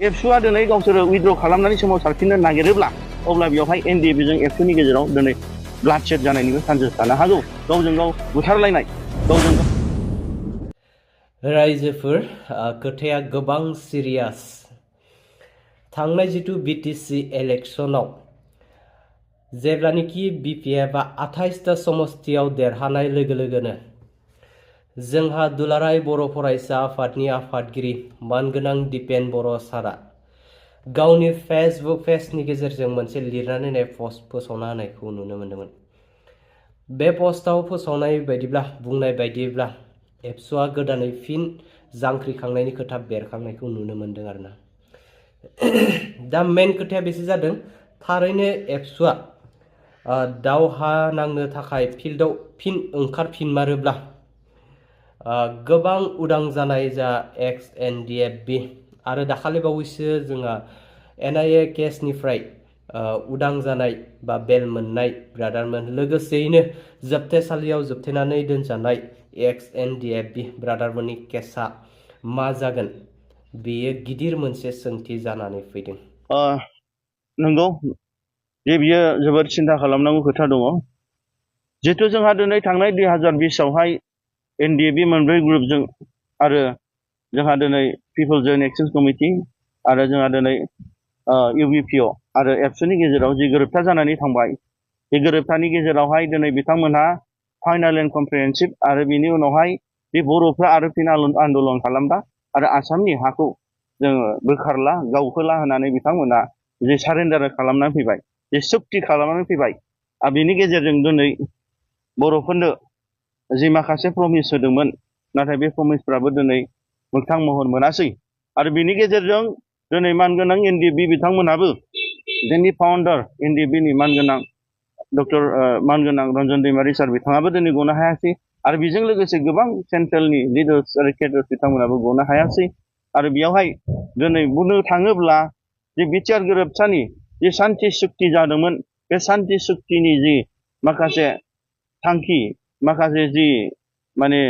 एबसुआ दिनै गावसोरो उइथड्र खालामनानै सोमावसारफिननो नागिरोब्ला अब्ला बेवहाय एनडिएफबि जों एबसुनि गेजेराव दिनै ब्लाडशेड जानायनिबो चान्सेस थानो हागौ। गावजों गाव बुथारलायनाय, गावजों गाव रायजोफोर खोथाया गोबां सिरियास। थांनाय जिथु बिटिसि इलेक्शनाव जेब्लानोखि बिपिएफआ 28टा समस्तियाव देरहानाय लोगो लोगोनो जोंहा दुलाराय बर' फरायसा आफादनि आफादगिरि मानगोनां दिपेन बर' सारा गावनि फेसबुक पेजनि गेजेरजों मोनसे लिरनानै होनाय पस्ट फोसावना होनायखौ नुनो मोन्दोंमोन। बे पस्टआव फोसावनाय बायदिब्ला बुंनाय बायदिब्ला एबसुआ गोदानै फिन जांख्रिखांनायनि खोथा बेरखांनायखौ नुनो मोन्दों आरोना। दा मेन खोथाया बेसो जादों, थारैनो एबसुआ दावहा नांनो थाखाय फिल्डआव फिन ओंखारफिनमारोब्ला गोबां उदां जानाय जा एक्स एनडिएफबि आरो दाखालि बावैसो जोंहा एनआइए केसनिफ्राय उदां जानाय बा बेल मोननाय ब्रादारमोन, लोगोसेयैनो जोबथेसालियाव जोबथेनानै दोनजानाय एक्स एनडिएफबि ब्रादारमोननि केसा मा जागोन, बेयो गिदिर मोनसे सोंथि जानानै फैदों। नंगौ जे बियो जोबोद सिन्था खालामनांगौ खोथा दङ। जिहेथु जोंहा दिनै थांनाय 2020आवहाय एनडिएफबि मोनब्रै ग्रुपजों आरो जोंहा दिनै पिपल जयेन्ट एक्शन कमिटि आरो जोंहा दिनै इउबिपिअ आरो एबसुनि गेजेराव जि गोरोबथा जानानै थांबाय, बे गोरोबथानि गेजेरावहाय दिनै बिथांमोनहा फाइनाल एन्ड कमप्रिहेन्सिभ आरो बिनि उनावहाय बे बर'फ्रा आरो फिन आन्दलन खालामबा आरो आसामनि हाखौ जोङो बोखारला गावहोला होननानै बिथांमोना जे सारेन्डार खालामनानै फैबाय, जे सुक्ति खालामनानै फैबाय। आरो बेनि गेजेरजों दिनै बर'फोरनो जि माखासे प्रमिस होदोंमोन, नाथाय बे प्रमिसफ्राबो दिनै मोगथां महर मोनासै। आरो बेनि गेजेरजों दिनै मानगोनां एनडिएफबि बिथांमोनाबो जोंनि फाउन्डार एनडिएफबिनि मानगोनां डक्टर मानगोनां रन्जन दैमारि सार बिथाङाबो दिनै गनो हायासै आरो बेजों लोगोसे गोबां सेन्ट्रेलनि लिडार्स आरो केडार्स बिथांमोनाबो गनो हायासै। आरो बेयावहाय दिनै बुंनो थाङोब्ला जे बिटिआर गोरोबथानि जे सान्थि सुक्ति जादोंमोन, बे सान्थि सुक्तिनि जि माखासे थांखि, माखासे जि माने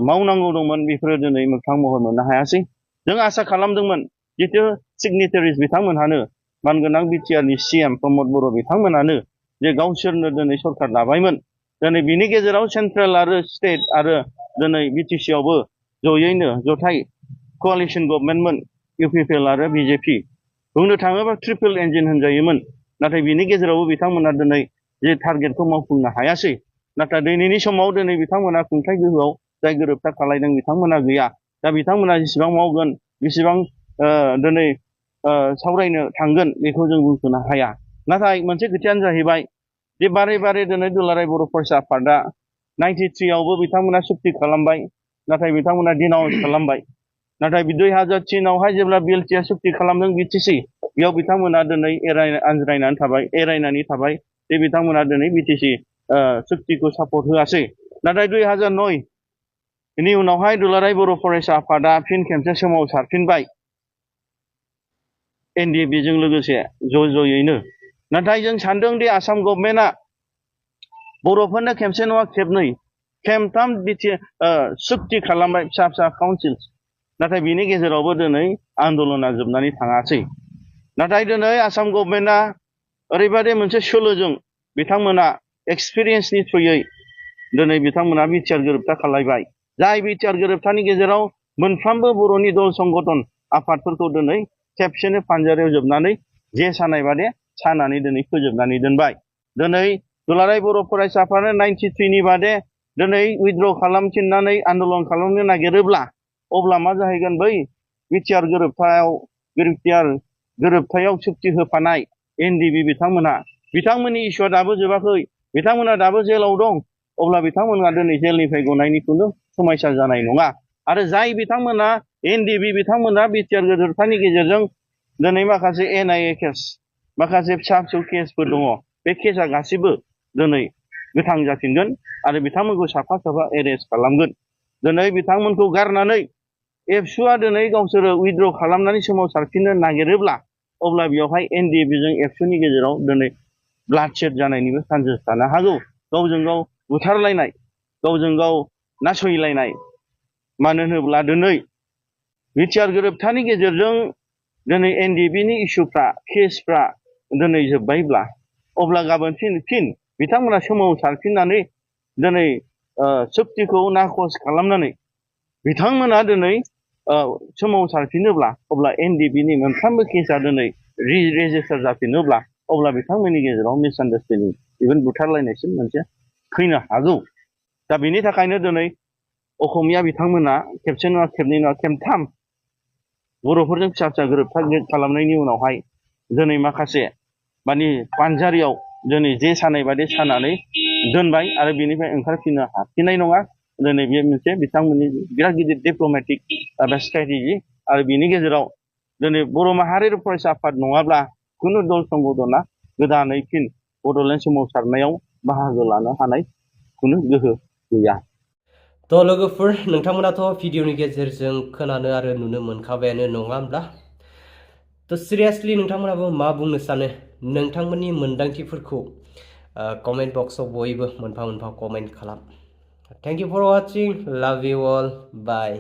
मावनांगौ दंमोन, बेफोरो दिनै मोगथां महर मोननो हायासै। जों आसा खालामदोंमोन जितु सिगनेटारिस बिथांमोनहानो मानगोनां बिटिआरनि सिएम प्रमद बर' बिथांमोनानो जे गावसोरनो दिनै सरकार दाबायमोन, दिनै बिनि गेजेराव सेन्ट्रेल आरो स्टेट आरो दिनै बिटिसिआवबो जयैनो जथाय क'आलिसन गभर्नमेन्टमोन, इउपिपिएल आरो बिजेपि। बुंनो थाङोबा ट्रिपल इन्जिन होनजायोमोन। नाथाय बिनि गेजेरावबो बिथांमोना दिनै जे टारगेटखौ मावफुंनो हायासै। नाथाय दिनैनि समाव दिनै बिथांमोना खुंथाइ गोहोआव जाय गोरोबथा खालायदों बिथांमोना गैया। दा बिथांमोना जेसेबां मावगोन, बेसेबां दिनै सावरायनो थांगोन, बेखौ जों बुंस'नो हाया। नाथाय मोनसे खोथायानो जाहैबाय जे बारे बारे दिनै दुलाराय बर' फरायसा आफादा 93आवबो बिथांमोना सुक्ति खालामबाय, नाथाय बिथांमोना डिनाउन्स खालामबाय। नाथाय 2003आवहाय जेब्ला बिएलटिआ सुक्ति खालामदों बिटिसि, बेयाव बिथांमोना दिनै एरायनानै थाबाय जे बिथांमोना दिनै बिटिसि सुक्तिखौ सापर्ट होआसै। नाथाय 2009नि उनावहाय दुलाराय बर' फरायसा आफादा फिन खेबसे सोमावसारफिनबाय एनडिएफबिजों लोगोसे ज'यैनो। नाथाय जों सानदों दि आसाम गभर्नमेन्टआ बर'फोरनो खेबसे नङा खेबनै, खेमथाम सुक्ति खालामबाय, फिसा फिसा काउन्सिल्स। नाथाय बिनि गेजेरावबो दिनै आन्दलना जोबनानै थाङासै। नाथाय दिनै आसाम गभर्नमेन्टआ ओरैबायदि मोनसे सोलोजों बिथांमोना एक्सपिरियेन्सनि थ्रुयै दिनै बिथांमोना बिटिआर गोरोबथा खालायबाय। जाय बिटिआर गोरोबथानि गेजेराव मोनफ्रोमबो बर'नि दल संगठन आफादफोरखौ दिनै खेबसेनो फानजारियाव जोबनानै जे सानाय बादि सानानै दिनै फोजोबनानै दोनबाय। दिनै दुलाराय बर' फरायसा आफादा 93नि बादे दिनै उइथड्र खालामफिननानै आन्दलन खालामनो नागिरोब्ला अब्ला मा जाहैगोन, बै बिटिआर गोरोबथायाव सुक्ति होफानाय एनडिएफबि बिथांमोननि इस्युआ दाबो जोबाखै, बिथांमोना दाबो जेलाव दं। अब्ला बिथांमोना दिनै जेलनिफ्राय गनायनि खुनु समायसा जानाय नङा। आरो जाय बिथांमोना एनडिएफबि बिथांमोना बिटिआर गोरोबथानि गेजेरजों दिनै माखासे एनआइए केस, माखासे फिसा फिसौ केसफोर दङ, बे केसआ गासिबो दिनै गोथां जाफिनगोन आरो बिथांमोनखौ साफा साफा एरेस्ट खालामगोन। दिनै बिथांमोनखौ गारनानै एबसुआ दिनै गावसोरो उइथड्र खालामनानै सोमावसारफिननो नागिरोब्ला अब्ला बेवहाय एनडिएफबिजों एबसुनि गेजेराव दिनै ब्लाडशेड जानायनिबो चान्सेस थानो हागौ। गावजों गाव बुथारलायनाय, गावजों गाव नासयलायनाय। मानो होनोब्ला दिनै बिटिआर गोरोबथानि गेजेरजों दिनै एनडिएफबि नि इस्युफ्रा केसफ्रा दिनै जोब्बायब्ला अब्ला गाबोन फिन बिथांमोना सोमावसारफिननानै दिनै सुक्तिखौ नाखस खालामनानै बिथांमोना दिनै सोमावसारफिनोब्ला अब्ला एनडिएफबि नि मोनफ्रोमबो केसा दिनै रेजिस्टार जाफिनोब्ला अब्ला बिथांमोननि गेजेराव मिसआन्डारस्टेन्डिं इभेन बुथारलायनायसिम मोनसे फैनो हागौ। दा बेनि थाखायनो दिनै असमिया बिथांमोना खेबसे नङा खेबनै नङा खेबथाम बर'फोरजों फिसा फिसा गोरोबथा खालामनायनि उनावहाय दिनै माखासे माने पानजारियाव दिनै जे सानाय बादि सानानै दोनबाय आरो बेनिफ्राय ओंखारफिननो हाफिननाय नङा। दिनै बे मोनसे बिथांमोननि बिराद गिदिर डिप्ल'मेटिक स्ट्रेटेजि आरो बेनि गेजेराव दिनै बर' माहारियारि फरायसा आफाद नङाब्ला खुनु दल संगठना गोदानै फिन बड'लेण्ड सोमावसारनायाव बाहागो लानो हानाय खुनु गोहो गैया। थ' लोगोफोर नोंथांमोनाथ' भिडिअनि गेजेरजों खोनानो आरो नुनो मोनखाबायानो नङा होमब्ला? थ' सिरियासलि नोंथांमोनाबो मा बुंनो सानो नोंथांमोननि मोन्दांथिफोरखौ कमेन्ट बक्सआव बयबो मोनफा मोनफा कमेन्ट खालाम। थेंक इउ फर वाचिं, लाभ इउ अल, बाय।